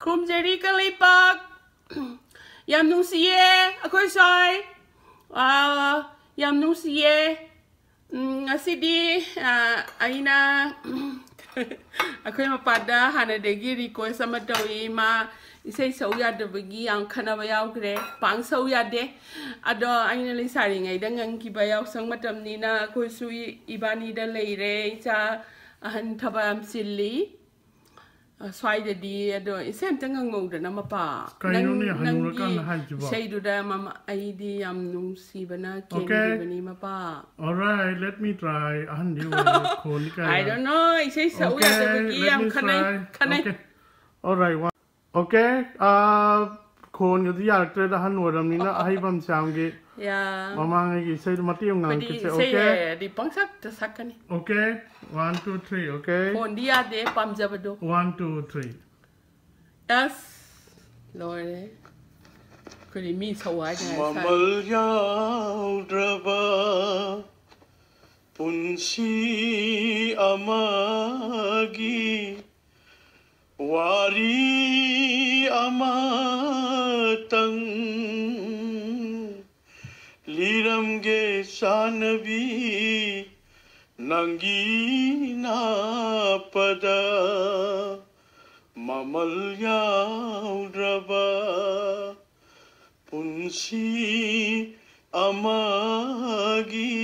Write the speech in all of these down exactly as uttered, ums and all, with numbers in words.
ꯈꯨꯔꯨꯝꯖꯔꯤ ꯀꯪꯂꯩꯄꯥꯛ꯫ ꯌꯥꯝ ꯅꯨꯡꯁꯤꯌꯦ ꯑꯩꯈꯣꯏ ꯁ꯭ꯋꯥꯏ꯫ ꯑꯥ, ꯌꯥꯝ ꯅꯨꯡꯁꯤꯌꯦ꯫ ꯎꯝ, ꯉꯁꯤꯗꯤ, ꯑꯥ, ꯑꯩꯅ ꯑꯩꯈꯣꯏ ꯃꯄꯥꯗ ꯍꯥꯟꯅꯗꯒꯤ request ꯑꯃ ꯇꯧꯏ꯫ ꯃꯥ ꯏꯁꯩ ꯁꯛꯎ ꯌꯥꯗꯕꯒꯤ ꯌꯥꯝ ꯈꯠꯅꯕ ꯌꯥꯎꯈ꯭ꯔꯦ꯫ ꯄꯥꯡ ꯁꯛꯎ ꯌꯥꯗꯦ꯫ ꯑꯗꯣ ꯑꯩꯅ ꯂꯩꯁꯥꯔꯤꯉꯩꯗ ꯉꯪꯈꯤꯕ ꯌꯥꯎꯁꯪ ꯃꯇꯝꯅꯤꯅ ꯑꯩꯈꯣꯏꯁꯨ ꯏ-, ꯏꯕꯥꯅꯤꯗ ꯂꯩꯔꯦ꯫ ꯏꯆꯥ ꯑꯍꯟ ꯊꯕꯛ ꯌꯥꯝ ꯆꯤꯜꯂꯤ꯫ ꯑ, ꯁ꯭ꯋꯥꯏꯗꯗꯤ꯫ ꯑꯗꯣ ꯏꯁꯩ ꯑꯝꯇ ꯉꯪꯉꯧꯗꯅ, ꯃꯄꯥ꯫ ꯀꯩꯅꯣꯅꯦ, ꯅꯪ, ꯍꯅꯨꯔꯀꯥꯟꯗ ꯅꯪꯒꯤ ꯍꯥꯏꯁꯤꯕꯣ? ꯏꯁꯩꯗꯨꯗ ꯃꯃꯥ, ꯑꯩꯗꯤ ꯌꯥꯝ ꯅꯨꯡꯁꯤꯕꯅ Okay. ꯀꯦꯟꯈꯤꯕꯅꯤ, ꯃꯄꯥ꯫ Alright, let me try. ꯑꯍꯟꯗꯤ ꯑꯣꯏꯔꯦ, ꯈꯣꯟꯗꯤ ꯀꯌꯥ I don't know, ꯏꯁꯩ ꯁꯛꯎ Okay, ꯌꯥꯗꯕꯒꯤ let ꯌꯥꯝ me ꯈꯟꯅꯩ, try. ꯈꯟꯅꯩ꯫ Okay. Alright, one. Okay, ꯑꯥ, ꯈꯣꯟꯒꯗꯤ ꯌꯥꯔꯛꯇ꯭ꯔꯦꯗ, ꯑꯍꯟ ꯑꯣꯏꯔꯕꯅꯤꯅ꯫ ꯑꯍꯩꯕꯝ ꯁ꯭ꯌꯥꯝꯒꯤ ꯌꯥ꯫ ꯃꯃꯥꯡꯉꯩꯒꯤ ꯏꯁꯩꯗꯣ ꯃꯇꯦꯛ ꯑꯃ ꯑꯩꯈꯣꯏꯗꯤ ꯉꯥꯡꯉꯛꯀꯦꯁꯦ, ꯏꯁꯩ okay? ꯍꯥꯏꯔꯗꯤ ꯄꯪꯁꯛꯇ ꯁꯛꯀꯅꯤ꯫ Okay, one, two, three, okay? ꯈꯣꯟꯗꯤ ꯌꯥꯗꯦ, ꯄꯥꯝꯖꯕꯗꯣ꯫ One, two, three. ꯑꯁ, ꯂꯣꯏꯔꯦ꯫ ꯑꯩꯈꯣꯏꯗꯤ ꯃꯤ ꯁꯧ ꯍꯥꯏꯗꯅ ꯁꯥꯏ꯫ ꯃꯃꯜ ꯌꯥꯎꯗ꯭ꯔꯕ ꯄꯨꯟꯁꯤ ꯑꯃꯒꯤ ꯋꯥꯔꯤ ꯑꯃꯇꯪ ꯂꯤꯔꯝꯒꯦ ꯆꯥꯟꯅꯕꯤ, ꯅꯪꯒꯤ ꯅꯥꯞꯄꯗ ꯃꯃꯜ ꯌꯥꯎꯗ꯭ꯔꯕ ꯄꯨꯟꯁꯤ ꯑꯃꯒꯤ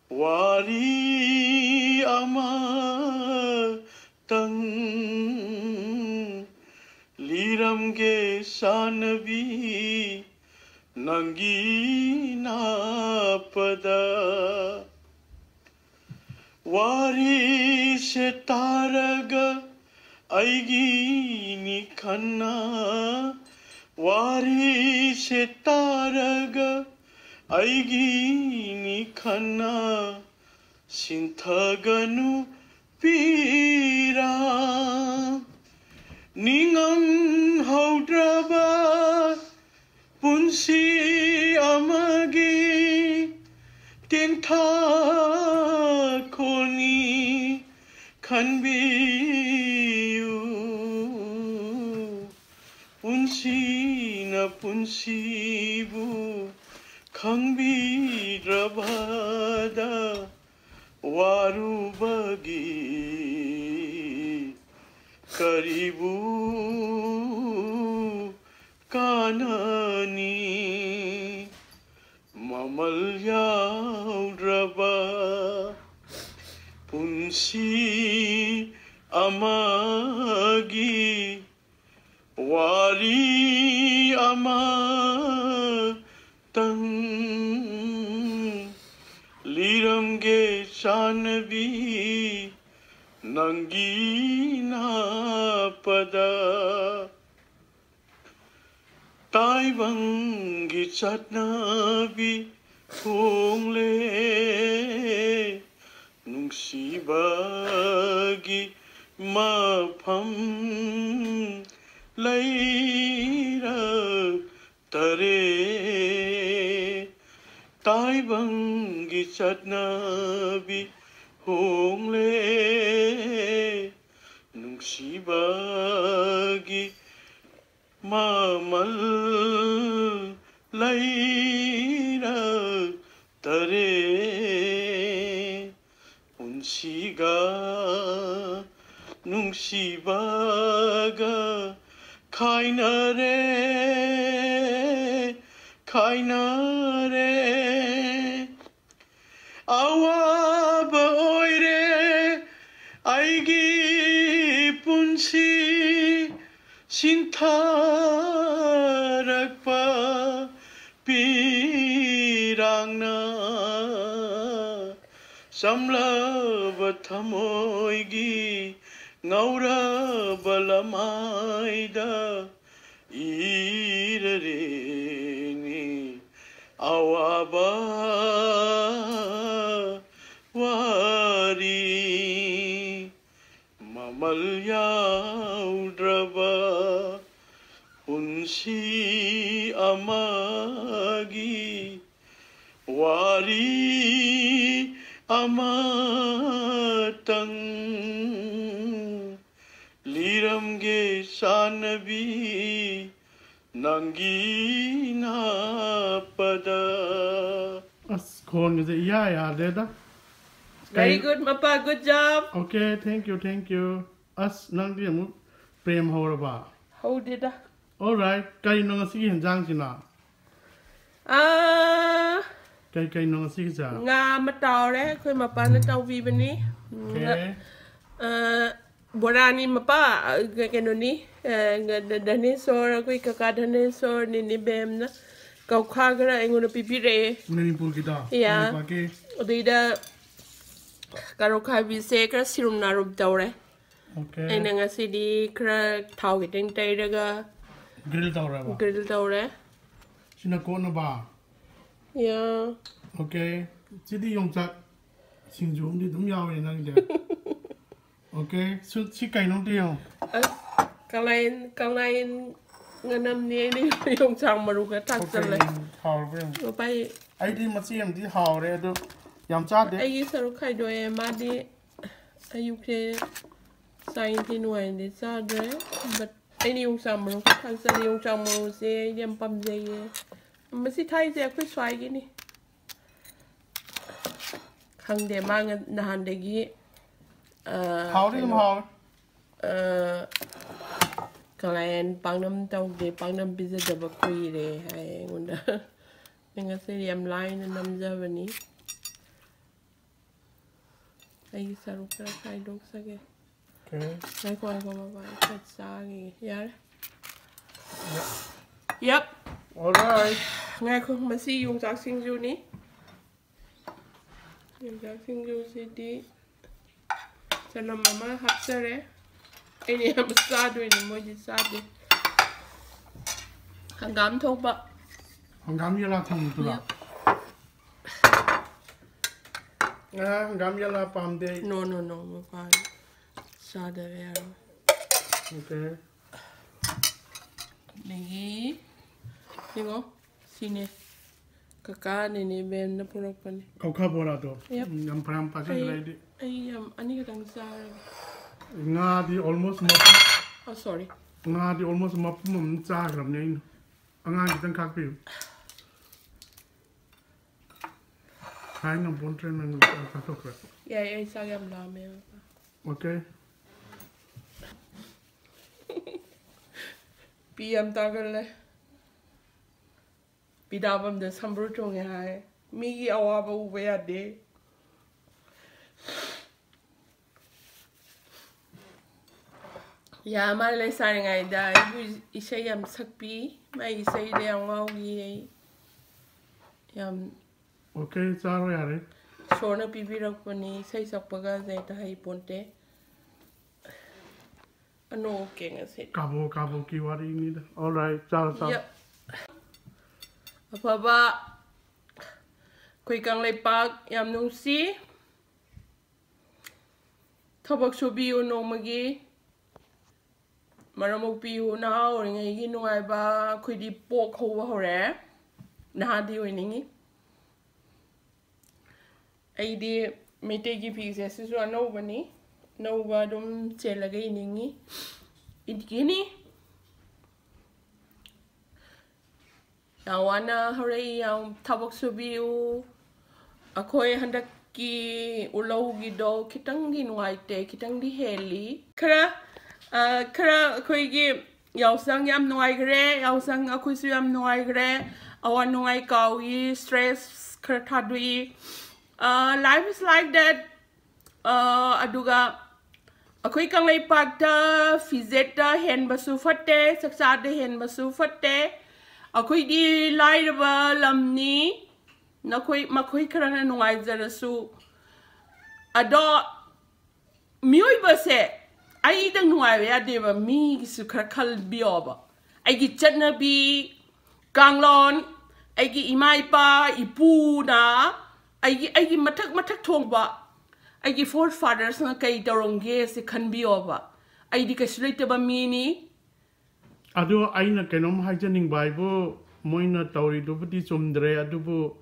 ꯋꯥꯔꯤ ꯑꯃꯇꯪ ꯂꯤꯔꯝꯒꯦ ꯆꯥꯟꯅꯕꯤ, ꯅꯪꯒꯤ ꯅꯥꯞꯄꯗ꯫ ꯋꯥꯔꯤꯁꯦ ꯇꯥꯔꯒ ꯑꯩꯒꯤꯅꯤ ꯈꯟꯅ, ꯋꯥꯔꯤꯁꯦ ꯇꯥꯔꯒ ꯑꯩꯒꯤꯅꯤ ꯈꯟꯅ ꯁꯤꯟꯊꯒꯅꯨ ꯄꯤꯔꯥ꯫ ꯅꯤꯡꯉꯝ ꯍꯧꯗ꯭ꯔꯕ ꯄꯨꯟꯁꯤ ꯑꯃꯒꯤ ꯇꯦꯟꯊꯥꯈꯣꯅꯤ ꯈꯟꯕꯤꯌꯨ꯫ ꯄꯨꯟꯁꯤꯅ ꯄꯨꯟꯁꯤꯕꯨ ꯈꯪꯕꯤꯗ꯭ꯔꯕꯗ ꯋꯥꯔꯨꯕꯒꯤ ꯀꯔꯤꯕꯨ ꯀꯥꯟꯅꯅꯤ? ꯃꯃꯜ ꯌꯥꯎꯗ꯭ꯔꯕ ꯄꯨꯟꯁꯤ ꯑꯃꯒꯤ ꯋꯥꯔꯤ ꯑꯃꯇꯪ ꯂꯤꯔꯝꯒꯦ ꯆꯥꯟꯅꯕꯤ, ꯅꯪꯒꯤ ꯅꯥꯄꯗ꯫ ꯇꯥꯏꯕꯪꯒꯤ ꯆꯠꯅꯕꯤ ꯍꯣꯡꯂꯦ, ꯅꯨꯡꯁꯤꯕꯒꯤ ꯃꯐꯝ ꯂꯩꯔꯛꯇꯔꯦ꯫ ꯇꯥꯏꯕꯪꯒꯤ ꯆꯠꯅꯕꯤ ꯍꯣꯡꯂꯦ, ꯅꯨꯡꯁꯤꯕꯒꯤ ꯃꯃꯜ ꯂꯩꯔꯛꯇꯔꯦ꯫ ꯄꯨꯟꯁꯤꯒ ꯅꯨꯡꯁꯤꯕꯒ ꯈꯥꯏꯅꯔꯦ, ꯈꯥꯏꯅꯔꯦ꯫ ꯑꯋꯥꯕ ꯑꯣꯏꯔꯦ ꯑꯩꯒꯤ ꯄꯨꯟꯁꯤ, ꯁꯤꯟꯊꯔꯛꯄ ꯄꯤꯔꯥꯡꯅ꯫ ꯆꯝꯂꯕ ꯊꯃꯣꯏꯒꯤ ꯉꯧꯔꯕ ꯂꯃꯥꯏꯗ ꯏꯔꯔꯦꯅꯦ ꯑꯋꯥꯕ ꯋꯥꯔꯤ꯫ ꯃꯃꯜ ꯌꯥꯎꯗ꯭ꯔꯕ ꯄꯨꯟꯁꯤ ꯑꯃꯒꯤ ꯋꯥꯔꯤ ꯑꯃꯇꯪ ꯂꯤꯔꯝꯒꯦ ꯆꯥꯟꯅꯕꯤ ꯅꯪꯒꯤ ꯅꯥꯞꯄꯗ꯫ ꯑꯁ, ꯈꯣꯟꯒꯁꯦ ꯏꯌꯥ ꯌꯥꯗ꯭ꯔꯦꯗ꯫ Very good, ꯃꯄꯥ, good job. Okay, thank you, thank you. ꯑꯁ, ꯅꯪꯗꯤ ꯑꯃꯨꯛ ꯄ꯭ꯔꯦꯝ ꯍꯧꯔꯕ? ꯍꯧꯗꯦꯗ꯫ Alright, ꯀꯩꯅꯣ ꯉꯁꯤꯒꯤ ꯍꯦꯟꯖꯥꯡꯁꯤꯅ? ꯑꯥ, ꯀꯩ ꯀꯩꯅꯣ ꯉꯁꯤꯒꯤꯁꯦ? ꯉꯥ ꯑꯃ ꯇꯥꯎꯔꯦ, ꯑꯩꯈꯣꯏ ꯃꯄꯥꯅ ꯇꯥꯎꯕꯤꯕꯅꯤ꯫ Okay. ꯑꯥ, ꯕꯣꯔꯥꯅꯤ ꯃꯄꯥ, ꯑ, ꯀꯩꯅꯣꯅꯤ, ꯑ, ꯙꯅꯦꯁꯣꯔ, ꯑꯩꯈꯣꯏ ꯀꯀꯥ ꯙꯅꯦꯁꯣꯔ, ꯅꯤꯅꯤ ꯕꯦꯝꯅ ꯀꯧꯈꯥ ꯈꯔ ꯑꯩꯉꯣꯟꯗ ꯄꯤꯕꯤꯔꯛꯑꯦ꯫ ꯃꯅꯤꯄꯨꯔꯒꯤꯗꯣ? Yeah. ꯃꯅꯤꯄꯨꯔꯒꯤ? ꯑꯗꯨꯏꯗ ꯀꯔꯣ ꯈꯥꯏꯕꯤꯁꯦ ꯈꯔ ꯁꯤꯔꯨꯝ ꯅꯥꯔꯨꯝ ꯇꯧꯔꯦ꯫ Okay. ꯑꯩꯅ ꯉꯁꯤꯗꯤ ꯈꯔ ꯊꯥꯎ ꯈꯤꯇꯪ ꯇꯩꯔꯒ grill ꯇꯧꯔꯦꯕ? Grill ꯇꯧꯔꯦ꯫ ꯁꯤꯅ ꯀꯣꯠꯅꯕ? Yeah. Okay. ꯁꯤꯗꯤ ꯌꯣꯡꯆꯥꯛ ꯁꯤꯡꯖꯨ ꯑꯃꯗꯤ ꯑꯗꯨꯝ ꯌꯥꯎꯔꯦ ꯅꯪꯒꯤꯗꯤ꯫ Okay, ꯁꯨ-, ꯁꯤ ꯀꯩꯅꯣ ꯑꯝꯇ ꯌꯦꯡꯉꯣ꯫ ꯑꯁ, ꯀꯪꯂꯥꯌꯦꯟ, ꯀꯪꯂꯥꯌꯦꯟ ꯉꯅꯝꯅꯦ ꯑꯩꯅ ꯌꯣꯡꯆꯥꯛ ꯃꯔꯨ ꯈꯔ ꯊꯥꯛꯆꯜꯂꯦ꯫ Okay, ꯍꯥꯎꯔꯕ꯭ꯔꯥ ꯌꯦꯡꯉꯣ꯫ ꯎꯄꯥꯏ ꯑꯩꯗꯤ ꯃꯆꯦ ꯑꯃꯗꯤ ꯍꯥꯎꯔꯦ, ꯑꯗꯣ ꯌꯥꯝ ꯆꯥꯗꯦ꯫ ꯑꯩꯒꯤ ꯁꯔꯨꯛ ꯈꯥꯏꯗꯣꯛꯑꯦ, ꯃꯥꯗꯤ ꯑꯌꯨꯛꯁꯦ ꯆꯥꯛ ꯏꯟꯊꯤ ꯅꯨꯡꯉꯥꯏꯅꯗꯤ ꯆꯥꯗ꯭ꯔꯦ, but ꯑꯩꯅ ꯌꯣꯡꯆꯥꯛ ꯃꯔꯨ ꯈꯔ ꯊꯥꯛꯆꯜꯂꯦ꯫ ꯌꯣꯡꯆꯥꯛ ꯃꯔꯨꯁꯦ ꯑꯩꯗꯤ ꯌꯥꯝ ꯄꯥꯝꯖꯩꯌꯦ꯫ ꯃꯁꯤ ꯊꯥꯏꯁꯦ ꯑꯩꯈꯣꯏ ꯁ꯭ꯋꯥꯏꯒꯤꯅꯤ꯫ ꯈꯪꯗꯦ, ꯃꯥ ꯉ-, ꯅꯍꯥꯟꯗꯒꯤ, ꯑ, ꯍꯥꯎꯗꯤ ꯑꯗꯨꯝ ꯀꯩꯅꯣ, ꯍꯥꯎꯋꯦ꯫ ꯑ, ꯀꯪꯂꯥꯌꯦꯟ ꯄꯥꯛꯅꯝ ꯇꯧꯗꯦ, ꯄꯥꯛꯅꯝ ꯄꯤꯖꯗꯕ ꯀꯨꯏꯔꯦ ꯍꯥꯏ ꯑꯩꯉꯣꯟꯗ꯫ ꯑꯩ ꯉꯁꯤꯗꯤ ꯌꯥꯝ ꯂꯥꯏꯅ ꯅꯝꯖꯕꯅꯤ꯫ ꯑꯩꯒꯤ ꯁꯔꯨꯛ ꯈꯔ ꯈꯥꯏꯗꯣꯛꯆꯒꯦ꯫ Okay. ꯉꯥꯏꯈꯣ, ꯉꯥꯏꯈꯣ, ꯃꯃꯥ, ꯑꯩ ꯈꯔ ꯆꯥꯈꯤꯒꯦ꯫ ꯌꯥꯔꯦ꯫ Yep. Yep. Alright. ꯉꯥꯏꯈꯣ, ꯃꯁꯤ ꯌꯣꯡꯆꯥꯛ ꯁꯤꯡꯖꯨꯅꯤ꯫ ꯌꯣꯡꯆꯥꯛ ꯁꯤꯡꯖꯨꯁꯤꯗꯤ ꯆꯅꯝ ꯑꯃ ꯍꯥꯞꯆꯔꯦ꯫ ꯑꯩꯅ ꯌꯥꯝ ꯆꯥꯗꯣꯏꯅꯦ, ꯃꯣꯏꯗꯤ ꯆꯥꯗꯦ꯫ ꯍꯪꯒꯥꯝ ꯊꯣꯛꯄ꯫ ꯍꯪꯒꯥꯝ ꯌꯦꯂꯥ ꯊꯣꯡꯕꯗꯨꯔꯣ? Yep. ꯑ, ꯍꯪꯒꯥꯝ ꯌꯦꯂꯥ ꯄꯥꯝꯗꯦ ꯑꯩ꯫ No, no, no, ꯃꯄꯥꯟ ꯆꯥꯗꯕ ꯌꯥꯔꯣꯏ꯫ Okay. ꯑꯗꯒꯤ, ꯌꯦꯡꯉꯣ, ꯁꯤꯅꯦ꯫ ꯀꯀꯥ ꯅꯦꯅꯦ ꯕꯦꯝꯅ ꯄꯨꯔꯛꯄꯅꯦ꯫ ꯀꯧꯈꯥ ꯕꯣꯔꯥꯗꯣ? Yep. ꯎꯝ, ꯌꯥꯝ ꯐꯅꯌꯥꯝ ꯆꯥꯁꯤꯟꯈ꯭ꯔꯦ ꯑꯩ, ꯑꯩꯗꯤ꯫ ꯑꯩ ꯌꯥꯝ ꯑꯅꯤꯈꯛꯇꯪ ꯆꯥꯔꯒꯦ꯫ ꯉꯥꯗꯤ almost ꯃꯄꯨꯝ꯫ Oh, sorry. ꯉꯥꯗꯤ almost ꯃꯄꯨꯝ ꯑꯃ ꯆꯥꯈ꯭ꯔꯕꯅꯦ ꯑꯩꯅ꯫ ꯑꯉꯥꯡ ꯈꯤꯇꯪ ꯈꯥꯛꯄꯤꯌꯨ꯫ ꯍꯥꯏ ꯉꯝꯄꯣꯟꯇ꯭ꯔꯦ, ꯅꯪ ꯆꯥꯊꯣꯛꯈ꯭ꯔꯦ꯫ ꯌꯥꯏ, ꯑꯩ ꯆꯥꯛ ꯌꯥꯝ ꯂꯥꯝꯃꯦ꯫ Okay꯫ ꯄꯤ ꯌꯥꯝ ꯇꯥꯒꯜꯂꯦ꯫ ꯄꯤꯗꯥꯕꯝꯗ ꯁꯝꯕ꯭ꯔꯨ ꯆꯣꯡꯉꯦ ꯍꯥꯏ꯫ ꯃꯤꯒꯤ ꯑꯋꯥꯕ ꯎꯕ ꯌꯥꯗꯦ꯫ ꯌꯥ, ꯃꯥ ꯂꯩꯁꯥꯔꯤꯉꯩꯗ ꯑꯩꯕꯨ ꯏꯁꯩ ꯌꯥꯝ ꯁꯛꯄꯤ꯫ ꯃꯥꯏ ꯏꯁꯩꯗ ꯌꯥꯝ ꯉꯥꯎꯈꯤ ꯑꯩ꯫ ꯌꯥꯝ Okay, ꯆꯥꯔꯣ ꯌꯥꯔꯦ꯫ ꯏꯁꯣꯔꯅ ꯄꯤꯕꯤꯔꯛꯄꯅꯤ, ꯏꯁꯩ ꯁꯛꯄꯒꯁꯦ ꯍꯦꯛꯇ ꯍꯩꯄꯣꯟꯇꯦ꯫ ꯑꯅꯣꯛ ꯎꯞꯀꯦ ꯉꯁꯤ꯫ ꯀꯥꯕꯣꯛ ꯀꯥꯕꯣꯛꯀꯤ ꯋꯥꯔꯤꯅꯤꯗ꯫ Alright, ꯆꯥꯔꯣ, ꯆꯥꯔꯣ꯫ Yep꯫ ꯑꯐꯕ ꯑꯩꯈꯣꯏ ꯀꯪꯂꯩꯄꯥꯛ ꯌꯥꯝ ꯅꯨꯡꯁꯤ꯫ ꯊꯕꯛ ꯁꯨꯕꯤꯌꯨ ꯅꯣꯡꯃꯒꯤ꯫ ꯃꯔꯝ ꯃꯣꯛꯄꯤꯌꯨ꯫ ꯅꯍꯥ ꯑꯣꯏꯔꯤꯉꯩꯒꯤ ꯅꯨꯡꯉꯥꯏꯕ ꯑꯩꯈꯣꯏꯗꯤ ꯄꯣꯛ ꯍꯧꯕ ꯍꯧꯔꯦ꯫ ꯅꯍꯥꯗꯤ ꯑꯣꯏꯅꯤꯡꯉꯤ꯫ ꯑꯩꯗꯤ ꯃꯩꯇꯩꯒꯤ ꯐꯤꯁꯦ ꯁꯤꯁꯨ ꯑꯅꯧꯕꯅꯤ꯫ ꯑꯅꯧꯕ ꯑꯗꯨꯝ ꯆꯦꯜꯂꯒ ꯏꯅꯤꯡꯉꯤ꯫ ꯏꯟꯈꯤꯅꯤ꯫ ꯌꯥꯝ ꯋꯥꯅ ꯍꯧꯔꯛꯏ, ꯌꯥꯝ ꯊꯕꯛ ꯁꯨꯕꯤꯌꯨ꯫ ꯑꯩꯈꯣꯏ ꯍꯟꯗꯛꯀꯤ ꯎꯂꯧꯒꯤꯗꯣ ꯈꯤꯇꯪꯗꯤ ꯅꯨꯡꯉꯥꯏꯇꯦ, ꯈꯤꯇꯪꯗꯤ ꯍꯦꯜꯂꯤ꯫ ꯈꯔ, ꯑ, ꯈꯔ ꯑꯩꯈꯣꯏꯒꯤ ꯌꯥꯎꯁꯪ ꯌꯥꯝ ꯅꯨꯡꯉꯥꯏꯈ꯭ꯔꯦ, ꯌꯥꯎꯁꯪ ꯑꯩꯈꯣꯏꯁꯨ ꯌꯥꯝ ꯅꯨꯡꯉꯥꯏꯈ꯭ꯔꯦ꯫ ꯑꯋꯥ ꯅꯨꯡꯉꯥꯏ ꯀꯥꯎꯏ, stress ꯈꯔ ꯊꯥꯗꯣꯛꯏ꯫ ꯑ, life is like that꯫ ꯑ, ꯑꯗꯨꯒ ꯑꯩꯈꯣꯏ ꯀꯪꯂꯩꯄꯥꯛꯇ ꯐꯤꯖꯦꯠꯇ ꯍꯦꯟꯕꯁꯨ ꯐꯠꯇꯦ, ꯆꯥꯛꯆꯥꯗ ꯍꯦꯟꯕꯁꯨ ꯐꯠꯇꯦ꯫ ꯑꯩꯈꯣꯏꯗꯤ ꯂꯥꯏꯔꯕ ꯂꯝꯅꯤ, ꯅꯈꯣꯏ, ꯃꯈꯣꯏ ꯈꯔꯅ ꯅꯨꯡꯉꯥꯏꯖꯔꯁꯨ꯫ ꯑꯗꯣ ꯃꯤꯑꯣꯏꯕꯁꯦ ꯑꯩꯗ ꯅꯨꯡꯉꯥꯏꯕ ꯌꯥꯗꯦꯕ, ꯃꯤꯒꯤꯁꯨ ꯈꯔ ꯈꯟꯕꯤꯌꯣꯕ꯫ ꯑꯩꯒꯤ ꯆꯠꯅꯕꯤ, ꯀꯥꯡꯂꯣꯟ, ꯑꯩꯒꯤ ꯏꯃꯥ ꯏꯄꯥ, ꯏꯄꯨꯅ ꯑꯩꯒꯤ, ꯑꯩꯒꯤ ꯃꯊꯛ ꯃꯊꯛ ꯊꯣꯡꯕ ꯑꯩꯒꯤ forefathersꯅ ꯀꯩ ꯇꯧꯔꯝꯒꯦ ꯁꯤ ꯈꯟꯕꯤꯌꯣꯕ꯫ ꯑꯩꯗꯤ ꯀꯩꯁꯨ ꯂꯩꯇꯕ ꯃꯤꯅꯤ꯫ ꯑꯗꯣ ꯑꯩꯅ ꯀꯩꯅꯣꯝ ꯍꯥꯏꯖꯅꯤꯡꯕ ꯍꯥꯏꯕꯨ, ꯃꯣꯏꯅ ꯇꯧꯔꯤꯗꯨꯕꯨꯗꯤ ꯆꯨꯝꯗ꯭ꯔꯦ, ꯑꯗꯨꯕꯨ,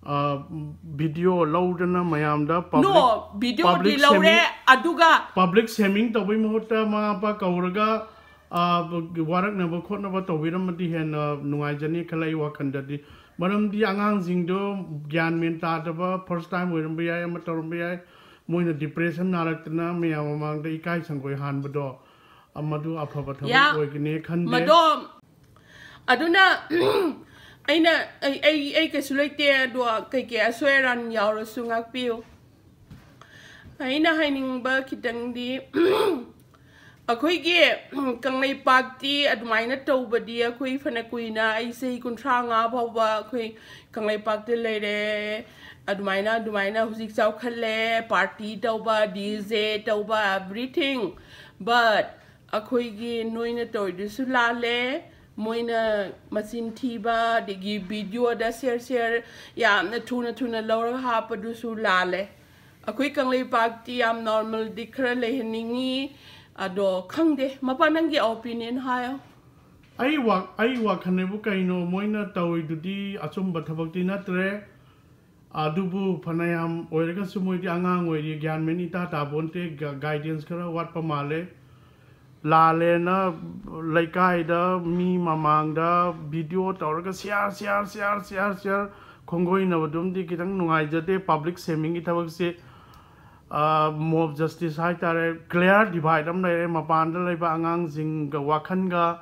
ꯑ, video ꯂꯧꯗꯅ ꯃꯌꯥꯝꯗ public, No, videoꯗꯤ public ꯂꯧꯔꯦ, shaming, ꯑꯗꯨꯒ public shaming ꯇꯧꯕꯩ ꯃꯍꯨꯠꯇ ꯃꯃꯥ ꯃꯄꯥ ꯀꯧꯔꯒ, ꯋꯥꯔꯛꯅꯕ ꯈꯣꯠꯅꯕ ꯇꯧꯕꯤꯔꯝꯃꯗꯤ ꯍꯦꯟꯅ ꯅꯨꯡꯉꯥꯏꯖꯅꯤ ꯈꯜꯂꯦ ꯑꯩ ꯋꯥꯈꯜꯗꯗꯤ꯫ ꯃꯔꯝꯗꯤ ꯑꯉꯥꯡꯁꯤꯡꯗꯣ ꯒ꯭ꯌꯥꯟ ꯃꯦꯟ ꯇꯥꯗꯕ, ꯐꯥꯔꯁ ꯇꯥꯏꯝ ꯑꯣꯏꯔꯝꯕ ꯌꯥꯏ, ꯑꯃ ꯇꯧꯔꯝꯕ ꯌꯥꯏ, ꯃꯣꯏꯅ ꯗꯤꯄ꯭ꯔꯦꯁꯟ ꯅꯥꯔꯛꯇꯅ ꯃꯌꯥꯝ ꯃꯃꯥꯡꯗ ꯏꯀꯥꯏ ꯁꯪꯒꯣꯏ ꯍꯥꯟꯕꯗꯣ, ꯃꯗꯨ ꯑꯐꯕ ꯊꯕꯛ ꯌꯥ, ꯑꯣꯏꯒꯅꯤ ꯈꯟꯗꯦ꯫ ꯃꯗꯣ ꯑꯗꯨꯅ ꯑꯩꯅ ꯑꯩ ꯑꯩ ꯑꯩ ꯀꯩꯁꯨ ꯂꯩꯇꯦ꯫ ꯑꯗꯣ ꯀꯩꯀꯩ ꯑꯁꯣꯏ ꯑꯔꯥꯟ ꯌꯥꯎꯔꯁꯨ ꯉꯥꯛꯄꯤꯌꯨ꯫ ꯑꯩꯅ ꯍꯥꯏꯅꯤꯡꯕ ꯈꯤꯇꯪꯗꯤ, ꯑꯩꯈꯣꯏꯒꯤ ꯀꯪꯂꯩꯄꯥꯛꯇꯤ ꯑꯗꯨꯃꯥꯏꯅ ꯇꯧꯕꯗꯤ ꯑꯩꯈꯣꯏ ꯐꯅ ꯀꯨꯏꯅ, ꯑꯩ ꯆꯍꯤ ꯀꯨꯟꯊ꯭ꯔꯥ ꯃꯉꯥ ꯐꯥꯎꯕ ꯑꯩꯈꯣꯏ ꯀꯪꯂꯩꯄꯥꯛꯇ ꯂꯩꯔꯦ꯫ ꯑꯗꯨꯃꯥꯏꯅ ꯑꯗꯨꯃꯥꯏꯅ ꯍꯧꯖꯤꯛ ꯆꯥꯎꯈꯠꯂꯦ, ꯄꯥꯔꯇꯤ ꯇꯧꯕ, ꯗꯤ ꯖꯦ ꯇꯧꯕ, everything, but ꯑꯩꯈꯣꯏꯒꯤ ꯅꯣꯏꯅ ꯇꯧꯔꯤꯗꯨꯁꯨ ꯂꯥꯜꯂꯦ꯫ ꯃꯣꯏꯅ ꯃꯆꯤꯟ ꯊꯤꯕ, ꯑꯗꯒꯤ ꯚꯤꯗꯤꯑꯣꯗ ꯁꯤꯌꯔ ꯁꯤꯌꯔ ꯌꯥꯝꯅ ꯊꯨꯅ ꯊꯨꯅ ꯂꯧꯔꯒ ꯍꯥꯞꯄꯗꯨꯁꯨ ꯂꯥꯜꯂꯦ꯫ ꯑꯩꯈꯣꯏ ꯀꯪꯂꯩꯄꯥꯛꯇꯤ ꯌꯥꯝ ꯅꯣꯔꯃꯦꯜꯗꯤ ꯈꯔ ꯂꯩꯍꯟꯅꯤꯡꯉꯤ꯫ ꯑꯗꯣ ꯈꯪꯗꯦ, ꯃꯄꯥ, ꯅꯪꯒꯤ ꯑꯣꯄꯤꯅꯤꯌꯟ ꯍꯥꯏꯌꯣ꯫ ꯑꯩ ꯋꯥ-, ꯑꯩ ꯋꯥꯈꯜꯅꯦꯕꯨ ꯀꯩꯅꯣ, ꯃꯣꯏꯅ ꯇꯧꯔꯤꯗꯨꯗꯤ ꯑꯆꯨꯝꯕ ꯊꯕꯛꯇꯤ ꯅꯠꯇ꯭ꯔꯦ꯫ ꯑꯗꯨꯕꯨ ꯐꯅꯌꯥꯝ ꯑꯣꯏꯔꯒꯁꯨ ꯃꯣꯏꯗꯤ ꯑꯉꯥꯡ ꯑꯣꯏꯔꯤ, ꯒ꯭ꯌꯥꯟ ꯃꯦꯟ ꯏꯇꯥ ꯇꯥꯕꯣꯟꯇꯦ, ꯒ-, ꯒꯥꯏꯗꯦꯟꯁ ꯈꯔ ꯋꯥꯠꯄ ꯃꯥꯜꯂꯦ꯫ ꯂꯥꯜꯂꯦꯅ ꯂꯩꯀꯥꯏꯗ ꯃꯤ ꯃꯃꯥꯡꯗ ꯚꯤꯗꯤꯑꯣ ꯇꯧꯔꯒ share, share, share, share, share ꯈꯣꯡꯒꯣꯏꯅꯕꯗꯨꯝꯗꯤ ꯈꯤꯇꯪ ꯅꯨꯡꯉꯥꯏꯖꯗꯦ꯫ ꯄꯕ꯭ꯂꯤꯛ ꯁꯦꯃꯤꯡꯒꯤ ꯊꯕꯛꯁꯦ, ꯃꯣꯕ ꯖꯁꯇꯤꯁ ꯍꯥꯏꯇꯥꯔꯦ, ꯀ꯭ꯂꯤꯌꯥꯔ ꯗꯤꯚꯥꯏꯠ ꯑꯃ ꯂꯩꯔꯦ꯫ ꯃꯄꯥꯟꯗ ꯂꯩꯕ ꯑꯉꯥꯡꯁꯤꯡꯒ ꯋꯥꯈꯜꯒ,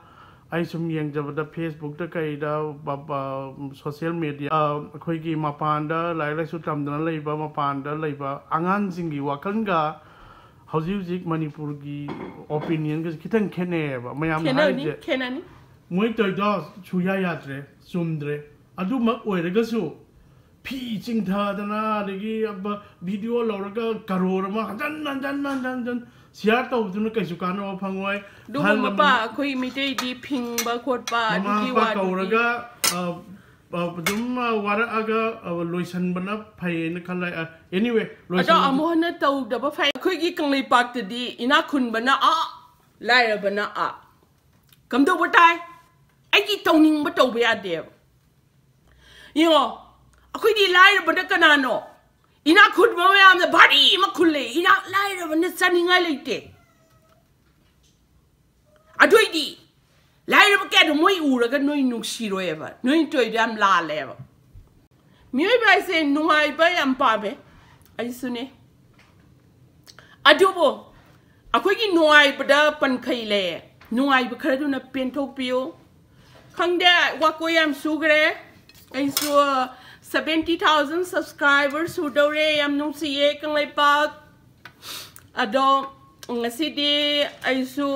ꯑꯩ ꯁꯨꯝ ꯌꯦꯡꯖꯕꯗ ꯐꯦꯁꯕꯨꯛꯇ ꯀꯩꯗ, ꯁꯣꯁꯤꯌꯦꯜ ꯃꯦꯗꯤꯌꯥ, ꯑꯩꯈꯣꯏꯒꯤ ꯃꯄꯥꯟꯗ ꯂꯥꯏꯔꯤꯛ ꯂꯥꯏꯁꯨ ꯇꯝꯗꯅ ꯂꯩꯕ, ꯃꯄꯥꯟꯗ ꯂꯩꯕ ꯑꯉꯥꯡꯁꯤꯡꯒꯤ ꯋꯥꯈꯜꯒ ꯍꯧꯖꯤꯛ ꯍꯧꯖꯤꯛ ꯃꯅꯤꯄꯨꯔꯒꯤ ꯑꯣꯄꯤꯅꯤꯌꯟꯒꯁꯦ ꯈꯤꯇꯪ ꯈꯦꯠꯅꯩꯌꯦꯕ꯫ ꯃꯌꯥꯝꯅ ꯈꯦꯠꯅꯅꯤ, ꯍꯥꯏꯔꯤꯁꯦ, ꯈꯦꯠꯅꯅꯤ꯫ ꯃꯣꯏ ꯇꯧꯔꯤꯗꯣ ꯁꯨꯌꯥ ꯌꯥꯗ꯭ꯔꯦ, ꯆꯨꯝꯗ꯭ꯔꯦ꯫ ꯑꯗꯨꯃꯛ ꯑꯣꯏꯔꯒꯁꯨ ꯐꯤ ꯆꯤꯡꯊꯗꯅ, ꯑꯗꯒꯤ ꯑꯕ-, ꯚꯤꯗꯤꯑꯣ ꯂꯧꯔꯒ ꯀꯔꯣꯔ ꯑꯃ ꯍꯟꯖꯟ ꯍꯟꯖꯟ ꯍꯟꯖꯟ ꯍꯟꯖꯟ ꯁꯤꯌꯥꯔ ꯇꯧꯕꯗꯨꯅ ꯀꯩꯁꯨ ꯀꯥꯟꯅꯕ ꯐꯪꯉꯣꯏ꯫ ꯑꯗꯨꯕꯨ ꯑꯍꯜ ꯃꯄꯥ, ꯂꯃꯟ, ꯑꯩꯈꯣꯏ ꯃꯤꯇꯩꯗꯤ ꯐꯤꯡꯕ ꯈꯣꯠꯄ, ꯃꯃꯥ ꯑꯗꯨꯒꯤ ꯃꯄꯥ ꯋꯥꯗꯨꯗꯤ ꯀꯧꯔꯒ, ꯑ, ꯑ, ꯑꯗꯨꯝ, ꯑ, ꯋꯥꯔꯛꯑꯒ, ꯑ, ꯂꯣꯏꯁꯟꯕꯅ ꯐꯩꯌꯦꯅ ꯈꯜꯂꯦ꯫ ꯑ, anyway, ꯑꯗꯣ ꯂꯣꯏꯁꯟ- ꯑꯃꯨꯛ ꯍꯟꯅ ꯇꯧꯗꯕ ꯐꯩ꯫ ꯑꯩꯈꯣꯏꯒꯤ ꯀꯪꯂꯩꯄꯥꯛꯇꯗꯤ ꯏꯅꯥꯛ ꯈꯨꯟꯕꯅ ꯑꯥ, ꯂꯥꯏꯔꯕꯅ ꯑꯥ꯫ ꯀꯝꯗꯧꯕ ꯇꯥꯏ? ꯑꯩꯒꯤ ꯇꯧꯅꯤꯡꯕ ꯇꯧꯕ ꯌꯥꯗꯦꯕ꯫ ꯌꯦꯡꯉꯣ, ꯑꯩꯈꯣꯏꯗꯤ ꯂꯥꯏꯔꯕꯅ ꯀꯅꯥꯅꯣ? ꯏꯅꯥꯛ ꯈꯨꯟꯕ ꯃꯌꯥꯝꯅ ꯚꯥꯔꯤ ꯑꯃ ꯈꯨꯜꯂꯦ, ꯏꯅꯥꯛ, ꯂꯥꯏꯔꯕꯅ ꯆꯥꯅꯤꯡꯉꯥꯏ ꯂꯩꯇꯦ꯫ ꯑꯗꯨꯏꯗꯤ ꯂꯥꯏꯔꯕ ꯀꯌꯥꯗꯣ ꯃꯣꯏ ꯎꯔꯒ ꯅꯣꯏ ꯅꯨꯡꯁꯤꯔꯣꯏꯕ꯫ ꯅꯣꯏ ꯇꯧꯔꯤꯗꯣ ꯌꯥꯝ ꯂꯥꯜꯂꯦꯕ꯫ ꯃꯤꯑꯣꯏꯕ ꯍꯥꯏꯁꯦ ꯅꯨꯡꯉꯥꯏꯕ ꯌꯥꯝ ꯄꯥꯝꯃꯦ꯫ ꯑꯩꯁꯨꯅꯦ꯫ ꯑꯗꯨꯕꯨ ꯑꯩꯈꯣꯏꯒꯤ ꯅꯨꯡꯉꯥꯏꯕꯗ ꯄꯟꯈꯩ ꯂꯩ꯫ ꯅꯨꯡꯉꯥꯏꯕ ꯈꯔꯗꯨꯅ ꯄꯦꯟꯊꯣꯛꯄꯤꯌꯨ꯫ ꯈꯪꯗꯦ, ꯋꯥꯀꯣꯏ ꯌꯥꯝ ꯁꯨꯈ꯭ꯔꯦ꯫ ꯑꯩꯁꯨ seventy thousand subscriber ꯁꯨꯗꯧꯔꯦ꯫ ꯌꯥꯝ ꯅꯨꯡꯁꯤꯌꯦ ꯀꯪꯂꯩꯄꯥꯛ꯫ ꯑꯗꯣ ꯉꯁꯤꯗꯤ ꯑꯩꯁꯨ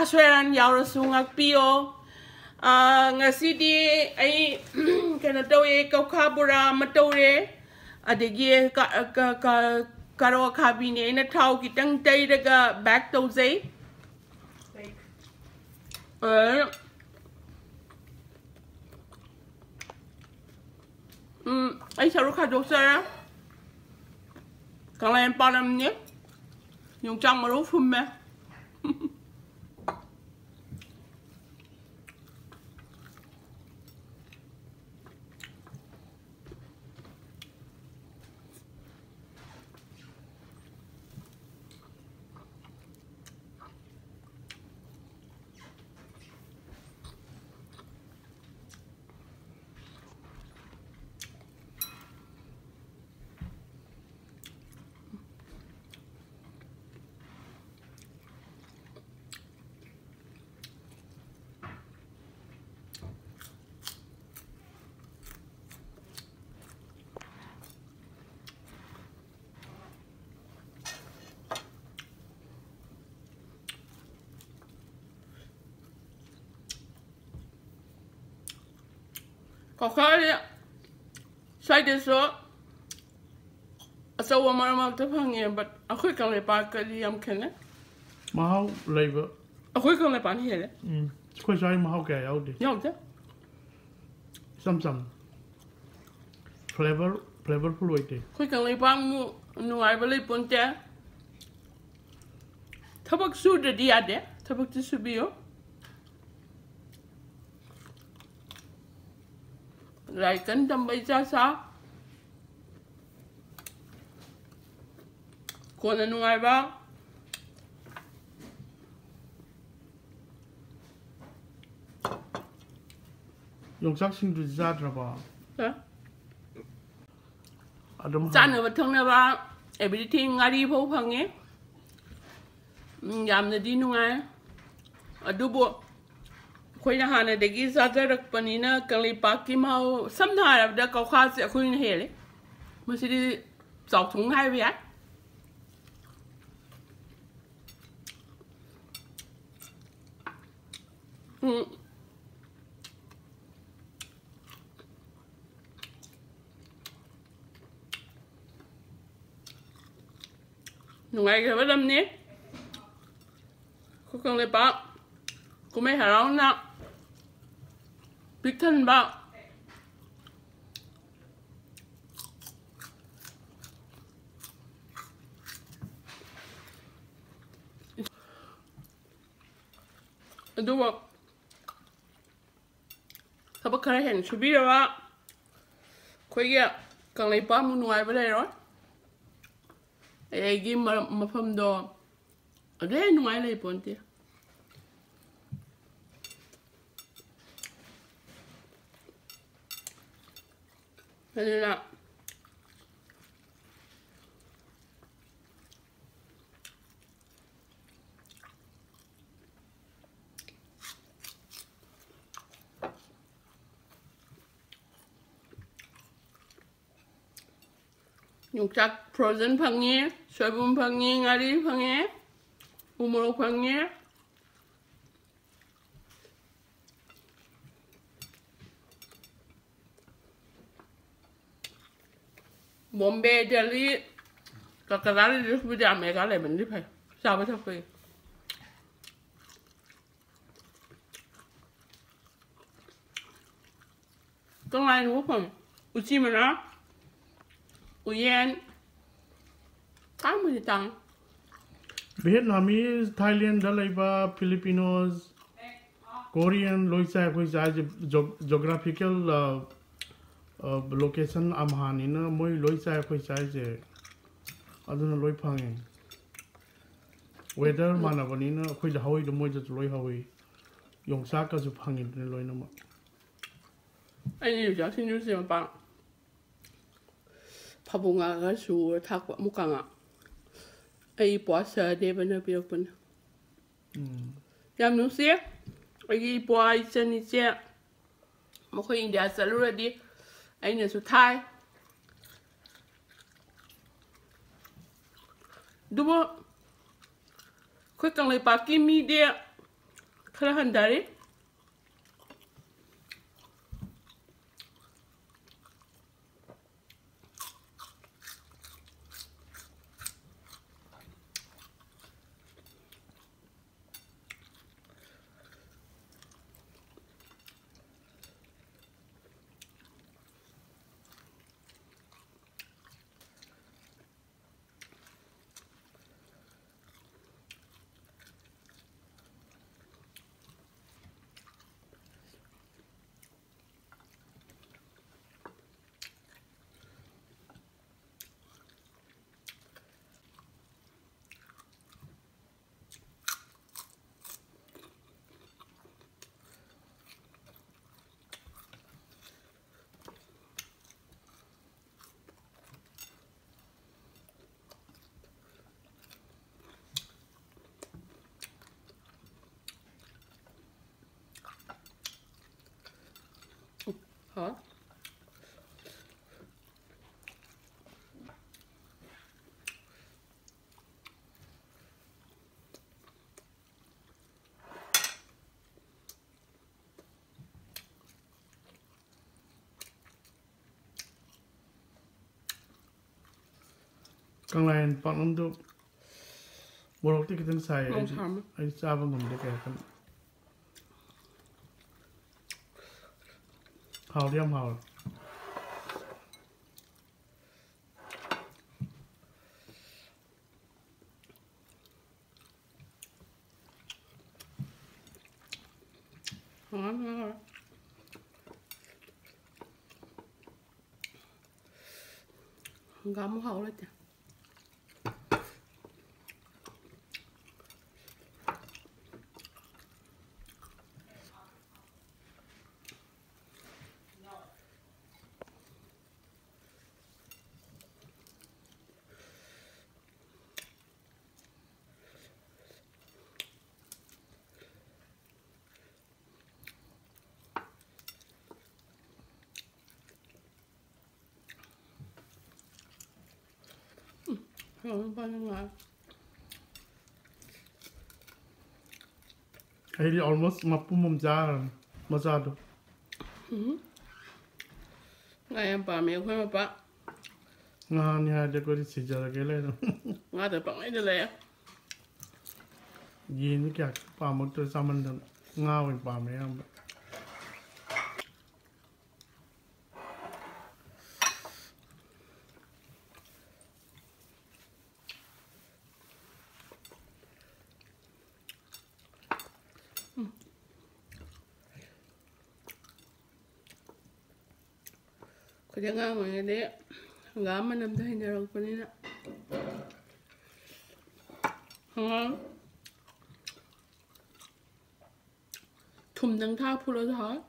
ꯑꯁꯣꯏ ꯑꯔꯥꯟ ꯌꯥꯎꯔꯁꯨ ꯉꯥꯛꯄꯤꯌꯣ꯫ ꯑꯥ, ꯉꯁꯤꯗꯤ ꯑꯩ ꯀꯩꯅꯣ ꯇꯧꯋꯦ, ꯀꯧꯈꯥ ꯕꯣꯔꯥ ꯑꯃ ꯇꯧꯔꯦ, ꯑꯗꯒꯤ ꯀ-, ꯀ-, ꯀ-, ꯀꯥꯔꯣ ꯑꯈꯥꯕꯤꯅꯦ꯫ ꯑꯩꯅ ꯊꯥꯎ ꯈꯤꯇꯪ ꯇꯩꯔꯒ bake ꯇꯧꯖꯩ꯫ ꯑ, ꯎꯝ, ꯑꯩ ꯁꯔꯨꯛ ꯈꯥꯏꯗꯣꯛꯆꯔꯦ꯫ ꯀꯪꯂꯩꯄꯥꯛ ꯂꯝꯅꯤ꯫ ꯌꯣꯡꯆꯥꯛ ꯃꯔꯨ ꯐꯨꯝꯃꯦ꯫ ꯀꯧꯈꯥꯁꯦ ꯁ꯭ꯋꯥꯏꯗꯁꯨ ꯑꯆꯧꯕ ꯃꯔꯛ ꯃꯔꯛꯇ ꯐꯪꯉꯦ, but ꯑꯩꯈꯣꯏ ꯀꯪꯂꯩꯄꯥꯛꯀꯗꯤ ꯌꯥꯝ ꯈꯦꯠꯅꯩ꯫ ꯃꯍꯥꯎ ꯂꯩꯕ꯫ ꯑꯩꯈꯣꯏ ꯀꯪꯂꯩꯄꯥꯛꯅ ꯍꯦꯜꯂꯦ꯫ ꯎꯝ, ꯑꯩꯈꯣꯏ ꯁ꯭ꯋꯥꯏ ꯃꯍꯥꯎ ꯀꯌꯥ ꯌꯥꯎꯗꯦ꯫ ꯌꯥꯎꯗꯦ꯫ ꯏꯆꯝ ꯆꯝ꯫ Flavor, flavorful ꯑꯣꯏꯗꯦ꯫ ꯑꯩꯈꯣꯏ ꯀꯪꯂꯩꯄꯥꯛꯃꯨꯛ ꯅꯨꯡꯉꯥꯏꯕ ꯂꯩ ꯄꯣꯟꯇꯦ꯫ ꯊꯕꯛ ꯁꯨꯗ꯭ꯔꯗꯤ ꯌꯥꯗꯦ꯫ ꯊꯕꯛꯇꯤ ꯁꯨꯕꯤꯌꯨ꯫ ꯂꯥꯏꯔꯤꯛ ꯀꯟꯅ ꯇꯝꯕ ꯏꯆꯥ ꯁꯥ꯫ ꯀꯣꯟꯅ ꯅꯨꯡꯉꯥꯏꯕ꯫ ꯌꯣꯡꯆꯥꯛ ꯁꯤꯡꯖꯨꯗꯤ ꯆꯥꯗ꯭ꯔꯕꯣ? ꯍꯥ? ꯑꯗꯨꯝ ꯍꯥꯎ- ꯆꯥꯅꯕ ꯊꯛꯅꯕ everything, ꯉꯥꯔꯤ ꯐꯥꯎ ꯐꯪꯉꯦ꯫ ꯎꯝ, ꯌꯥꯝꯅꯗꯤ ꯅꯨꯡꯉꯥꯏ꯫ ꯑꯗꯨꯕꯨ ꯑꯩꯈꯣꯏꯅ ꯍꯥꯟꯅꯗꯒꯤ ꯆꯥꯖꯔꯛꯄꯅꯤꯅ ꯀꯪꯂꯩꯄꯥꯛꯀꯤ ꯃꯍꯥꯎ, ꯁꯝꯅ ꯍꯥꯏꯔꯕꯗ ꯀꯧꯈꯥꯁꯦ ꯑꯩꯈꯣꯏꯅ ꯍꯦꯜꯂꯦ꯫ ꯃꯁꯤꯗꯤ ꯆꯥꯎꯊꯣꯛꯅ ꯍꯥꯏꯕ ꯌꯥꯏ꯫ ꯎꯝ꯫ ꯅꯨꯡꯉꯥꯏꯈ꯭ꯔꯕ ꯂꯝꯅꯤ꯫ ꯑꯩꯈꯣꯏ ꯀꯪꯂꯩꯄꯥꯛ ꯀꯨꯝꯍꯩ ꯍꯔꯥꯎꯅ ꯄꯤꯛ ꯊꯟꯕ꯫ ꯑꯗꯨꯒ ꯊꯕꯛ ꯈꯔ ꯍꯦꯟꯅ ꯁꯨꯕꯤꯔꯕ ꯑꯩꯈꯣꯏꯒꯤ ꯀꯪꯂꯩꯄꯥꯛꯃꯨꯛ ꯅꯨꯡꯉꯥꯏꯕ ꯂꯩꯔꯣꯏ꯫ ꯑꯗꯒꯤ ꯃ-, ꯃꯐꯝꯗꯣ ꯑꯗꯨ ꯍꯦꯟꯅ ꯅꯨꯡꯉꯥꯏ ꯂꯩ ꯄꯣꯟꯇꯦ꯫ ꯑꯗꯨꯅ ꯌꯣꯡꯆꯥꯛ frozen ꯐꯪꯉꯤ, ꯁꯣꯏꯕꯨꯝ ꯐꯪꯉꯤ, ꯉꯥꯔꯤ ꯐꯪꯉꯤ, ꯎ ꯃꯣꯔꯣꯛ ꯐꯪꯉꯤ꯫ ꯕꯣꯝꯕꯦ, ꯗꯦꯜꯂꯤ, ꯀꯜꯀꯇꯥꯗꯗꯤ ꯁꯤꯕꯨꯗꯤ ꯑꯃꯦꯔꯤꯀꯥ ꯂꯩꯕꯅꯗꯤ ꯐꯩ, ꯆꯥꯕ ꯊꯛꯄꯒꯤ꯫ ꯀꯪꯂꯥ ꯌꯧꯕ ꯐꯪꯉꯦ꯫ ꯎꯆꯤ ꯃꯅꯥ, ꯎꯌꯦꯟ, ꯇꯥꯡꯕꯨꯗꯤ ꯇꯥꯡꯉꯤ꯫ Vietnamese, Thailand ꯗ ꯂꯩꯕ Filipinos, Korean ꯂꯣꯏ ꯆꯥꯏ꯫ ꯑꯩꯈꯣꯏ ꯆꯥꯏꯁꯦ ꯖꯣ-, geographical, ꯑ, ꯑ, location ꯑꯝꯍꯥꯅꯤꯅ ꯃꯣꯏ ꯂꯣꯏ ꯆꯥꯏ ꯑꯩꯈꯣꯏ ꯆꯥꯏꯁꯦ꯫ ꯑꯗꯨꯅ ꯂꯣꯏ ꯐꯪꯉꯦ꯫ Weather ꯃꯥꯟꯅꯕꯅꯤꯅ ꯑꯩꯈꯣꯏꯗ ꯍꯧꯋꯤꯗꯣ ꯃꯣꯏꯗꯁꯨ ꯂꯣꯏ ꯍꯧꯋꯤ꯫ ꯌꯣꯡꯆꯥꯛꯀꯁꯨ ꯐꯪꯉꯤꯗꯨꯅꯤ ꯂꯣꯏꯅꯃꯛ꯫ ꯑꯩꯅ ꯌꯣꯡꯆꯥꯛ ꯁꯤꯡꯖꯨꯁꯦ ꯃꯄꯥꯟ ꯐꯕꯧ ꯉꯥꯒ ꯁꯨꯔ ꯊꯥꯛꯄ, ꯃꯨꯀꯥ ꯉꯥ꯫ ꯑꯩ ꯏꯄ꯭ꯋꯥ ꯁꯍꯗꯦꯕꯅ ꯄꯤꯔꯛꯄꯅꯦ꯫ ꯎꯝ꯫ ꯌꯥꯝ ꯅꯨꯡꯁꯤꯌꯦ꯫ ꯑꯩꯒꯤ ꯏꯄ꯭ꯋꯥ, ꯏꯆꯟ, ꯏꯆꯦ, ꯃꯈꯣꯏ ꯏꯟꯗꯤꯌꯥ ꯆꯠꯂꯨꯔꯗꯤ ꯑꯩꯅꯁꯨ ꯊꯥꯏ꯫ ꯑꯗꯨꯕꯨ ꯑꯩꯈꯣꯏ ꯀꯪꯂꯩꯄꯥꯛꯀꯤ ꯃꯤꯗꯤ ꯈꯔ ꯍꯟꯊꯔꯤ꯫ ꯍꯥꯎ꯫ ꯀꯪꯂꯥꯌꯦꯟ ꯄꯥꯛꯅꯝꯗꯨ ꯃꯣꯔꯣꯛꯇꯤ ꯈꯤꯇꯪ ꯁꯥꯏ꯫ ꯃꯣꯔꯣꯛ ꯑꯩꯗꯤ, ꯁꯥꯕ꯫ ꯑꯩꯗꯤ ꯆꯥꯕ ꯉꯝꯗꯦ ꯀꯌꯥ ꯀꯟꯅ꯫ ꯍꯥꯎꯗꯤ ꯌꯥꯝ ꯍꯥꯎꯋꯦ꯫ ꯍꯥꯎꯔꯦ, ꯍꯥꯎꯔꯦ꯫ ꯍꯪꯒꯥꯝ ꯍꯥꯎ ꯂꯩꯇꯦ꯫ ꯎꯝ, ꯐꯖꯅ ꯉꯥꯏ꯫ ꯑꯩꯗꯤ almost ꯃꯄꯨꯝ ꯑꯃ ꯆꯥꯈ꯭ꯔꯕꯅꯤ ꯃꯆꯥꯗꯣ꯫ ꯎꯝ꯫ ꯉꯥ ꯌꯥꯝ ꯄꯥꯝꯃꯦ ꯑꯩꯈꯣꯏ ꯃꯄꯥ꯫ ꯉꯥꯅꯤ ꯍꯥꯏꯔꯗꯤ ꯑꯩꯈꯣꯏꯗꯤ ꯁꯤꯖꯔꯒꯦ ꯂꯩꯔꯝ꯫ ꯉꯥꯗ ꯄꯪꯂꯩꯗ ꯂꯩꯔꯦ꯫ ꯌꯦꯟꯗꯤ ꯀꯌꯥ ꯄꯥꯝꯃꯛꯇ꯭ꯔꯦ ꯆꯥꯃꯟꯗꯅ꯫ ꯉꯥ ꯑꯣꯏꯅ ꯄꯥꯝꯃꯦ ꯑꯌꯥꯝꯕ꯫ ꯑꯩꯈꯣꯏꯗꯤ ꯑꯉꯥꯡ ꯑꯣꯏꯔꯤꯉꯩꯗꯒꯤ ꯍꯪꯒꯥꯝ ꯃꯅꯝꯗ ꯍꯩꯅꯔꯛꯄꯅꯤꯅ꯫ ꯍꯪꯒꯥꯝ ꯊꯨꯝꯗꯪ ꯊꯥꯛꯑ ꯐꯨꯠꯂꯁꯨ ꯍꯥꯎꯋꯦ꯫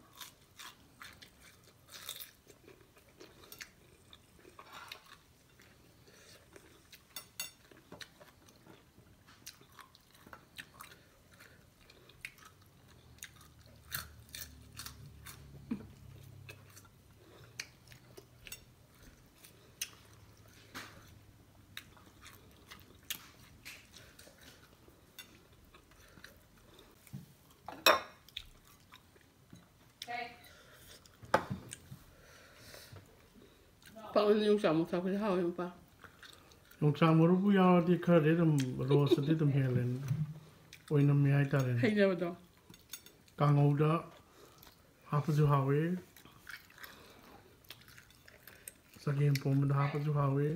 ꯄꯥꯛꯅꯝꯗ ꯌꯣꯡꯆꯥꯛ ꯃꯔꯨ ꯊꯥꯛꯄꯁꯦ ꯍꯥꯎꯋꯦ, ꯃꯄꯥ꯫ ꯌꯣꯡꯆꯥꯛ ꯃꯔꯨꯕꯨ ꯌꯥꯎꯔꯗꯤ ꯈꯔꯗꯤ ꯑꯗꯨꯝ ꯔꯣꯁꯇꯗꯤ ꯑꯗꯨꯝ ꯍꯦꯜꯂꯦ, ꯑꯣꯏꯅꯝꯃꯦ ꯍꯥꯏꯇꯥꯔꯦꯅꯦ꯫ ꯍꯩꯅꯕꯗꯣ꯫ ꯀꯥꯡꯍꯧꯗ ꯍꯥꯞꯄꯁꯨ ꯍꯥꯎꯋꯤ, ꯆꯒꯦꯝ ꯄꯣꯝꯕꯗ ꯍꯥꯞꯄꯁꯨ ꯍꯥꯎꯋꯤ꯫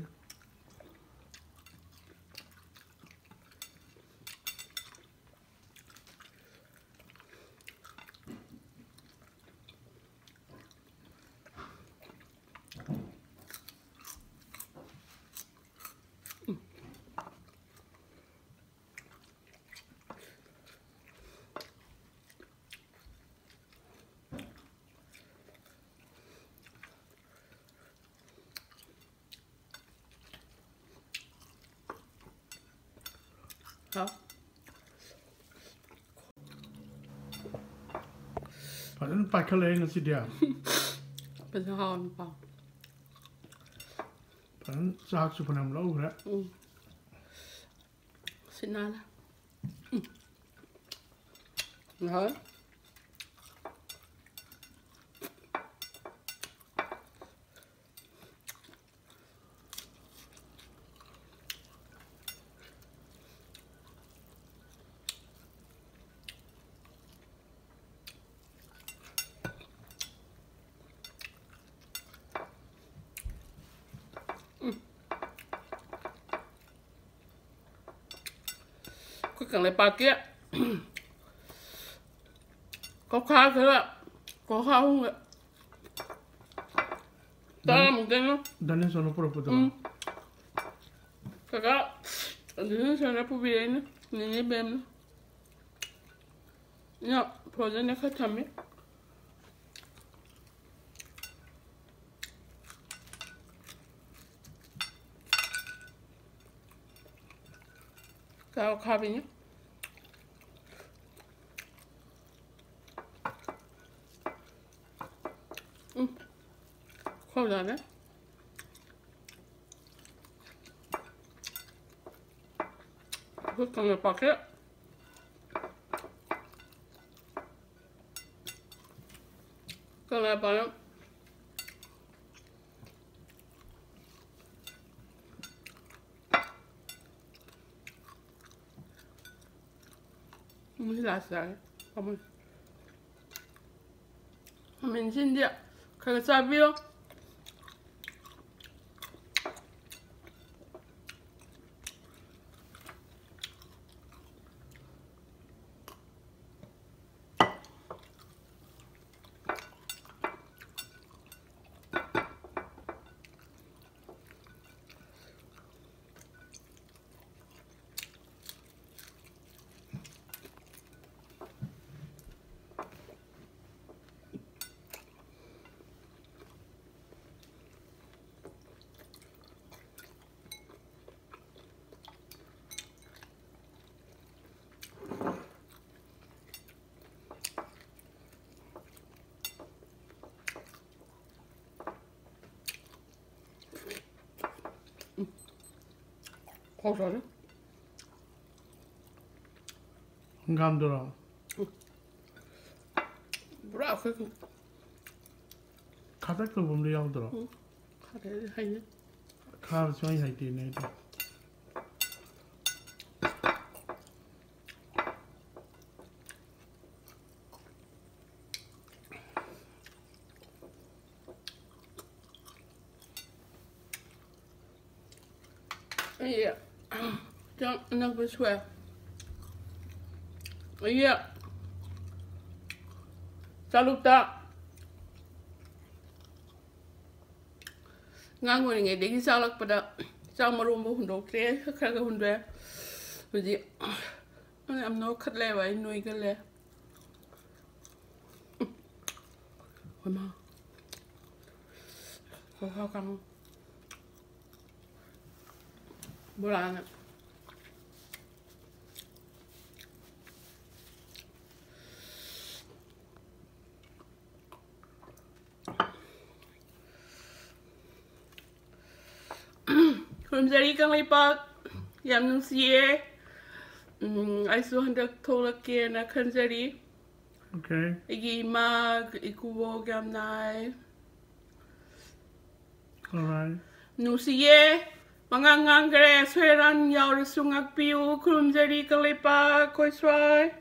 ꯍꯥꯎ꯫ ꯐꯖꯅ ꯄꯥꯏꯈꯠꯂꯛꯑꯦ ꯉꯁꯤꯗꯤ꯫ ꯐꯖꯅ ꯍꯥꯎꯅ ꯄꯥꯎ꯫ ꯐꯖꯅ ꯆꯥꯛꯁꯨ ꯐꯅꯌꯥꯝ ꯂꯧꯈ꯭ꯔꯦ꯫ ꯎꯝ꯫ ꯁꯤꯠ ꯅꯥꯜꯂꯦ꯫ ꯎꯝ꯫ ꯍꯥꯎꯋꯦ꯫ ꯑꯩꯈꯣꯏ ꯀꯪꯂꯩꯄꯥꯛꯀꯤ ꯀꯧꯈꯥ ꯈꯔ, ꯀꯧꯈꯥ ꯑꯍꯨꯝꯒ ꯇꯔꯥꯃꯨꯛꯇꯅ꯫ ꯗꯅꯦꯁꯣꯔꯅ ꯄꯨꯔꯛꯄꯗꯨꯔꯣ? ꯎꯝ꯫ ꯀꯀꯥ, ꯑꯗꯨꯅ ꯁꯣꯝꯗ ꯄꯨꯕꯤꯔꯛꯏꯅꯦ, ꯅꯦꯅꯦ ꯕꯦꯝꯅ꯫ ꯏꯅꯥꯎ, ꯐ꯭ꯔꯣꯖꯟꯗ ꯈꯔ ꯊꯝꯃꯤ꯫ ꯀꯥꯎ ꯈꯥꯕꯤꯅꯤ꯫ ꯎꯝ꯫ ꯈꯣꯡꯖꯥꯅꯦ꯫ ꯑꯩꯈꯣꯏ ꯀꯪꯂꯩꯄꯥꯛꯁꯦ ꯀꯪꯂꯩꯄꯥꯛꯅ ꯃꯍꯤ ꯂꯥꯛꯑꯦ꯫ ꯈꯥꯃꯦꯟꯁꯤꯟꯗꯤ ꯈꯔ ꯈꯔ ꯆꯥꯕꯤꯌꯨ꯫ ꯎꯝ꯫ ꯍꯥꯎꯖꯥꯠꯅꯤ꯫ ꯍꯪꯒꯥꯝꯗꯨꯔꯣ? ꯄꯨꯔꯥ ꯑꯩꯈꯣꯏ ꯈꯥꯇꯛ ꯇꯧꯕ ꯑꯃꯗꯤ ꯌꯥꯎꯗ꯭ꯔꯣ? ꯈꯥꯗꯦ ꯍꯩꯅ ꯈꯥꯕ ꯁꯨꯡꯍꯩ ꯍꯩꯇꯦꯅꯦ ꯑꯩꯗꯤ꯫ ꯑꯩ ꯆꯥꯛ ꯑꯅꯛꯄ ꯁꯣꯏ꯫ ꯑꯩ ꯆꯥꯂꯨꯛꯇ ꯑꯉꯥꯡ ꯑꯣꯏꯔꯤꯉꯩꯗꯒꯤ ꯆꯥꯛꯂꯛꯄꯗ ꯆꯥꯛ ꯃꯔꯨ ꯑꯃꯐꯥꯎ ꯍꯨꯟꯗꯣꯛꯇ꯭ꯔꯦ꯫ ꯈꯔ ꯈꯔ ꯍꯨꯟꯗꯣꯛꯑꯦ꯫ ꯍꯧꯖꯤꯛ ꯌꯥꯝ ꯅꯣꯏꯈꯠꯂꯦꯕ, ꯑꯩ ꯅꯣꯏꯒꯜꯂꯦ꯫ ꯍꯩꯃꯥ꯫ ꯀꯣꯡꯍꯥꯎ ꯀꯥꯡꯉꯧ꯫ ꯕꯣꯔꯥꯅ꯫ ꯈꯨꯔꯨꯝꯖꯔꯤ ꯀꯪꯂꯩꯄꯥꯛ, ꯌꯥꯝ ꯅꯨꯡꯁꯤꯌꯦ꯫ ꯎꯝ, ꯑꯩꯁꯨ ꯍꯟꯗꯛ ꯊꯣꯛꯂꯛꯀꯦꯅ ꯈꯟꯖꯔꯤ꯫ Okay. ꯑꯩꯒꯤ ꯏꯃꯥ ꯏꯀꯨꯕꯣꯛ ꯌꯥꯝ ꯅꯥꯏ꯫ Alright. ꯅꯨꯡꯁꯤꯌꯦ꯫ ꯄꯉꯥꯡ ꯉꯥꯡꯈ꯭ꯔꯦ꯫ ꯑꯁꯣꯏ ꯑꯔꯥꯟ ꯌꯥꯎꯔꯁꯨ ꯉꯥꯛꯄꯤꯌꯨ꯫ ꯈꯨꯔꯨꯝꯖꯔꯤ ꯀꯪꯂꯩꯄꯥꯛ ꯑꯩꯈꯣꯏ ꯁ꯭ꯋꯥꯏ꯫